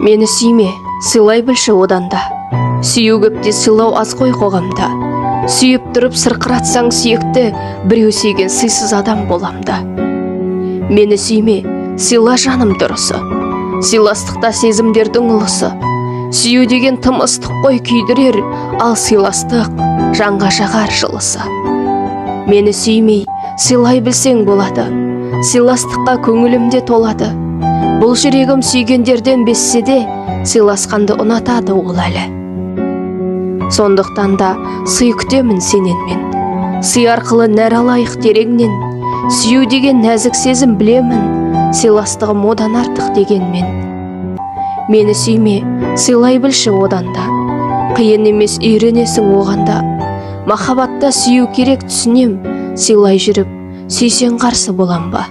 Мені сүйме, сыйлай білші одан да. Сүю көп те, сыйлау аз қой қоғамда. Сүйіп тұрып сырқыратсаң сүйекті, біреу сүйген сыйсыз адам болам да. Мені сүйме, сыйла, жаным, дұрысы. Сыйластықта сезімдердің ұлысы. Сүю деген тым ыстық қой, күйдірер, ал сыйластық жанға жағар жылысы. Мені сүймей, сыйлай білсең болады. Сыйластыққа көңілім де толады. Бұл жүрегім сүйгендерден безсе де, сыйласқанды ұнатады ол әлі. Сондықтан да сый күтемін сенен мен. Сый арқылы нәр алайық тереңнен. Сүю деген нәзік сезім, білемін, сыйластығым одан артық дегенмен. Мені сүйме, сыйлай білші одан да. Қиын емес, үйренесің оған да. Махаббатта сүю керек, түсінем, сыйлай жүріп, сүйсең, қарсы болам ба?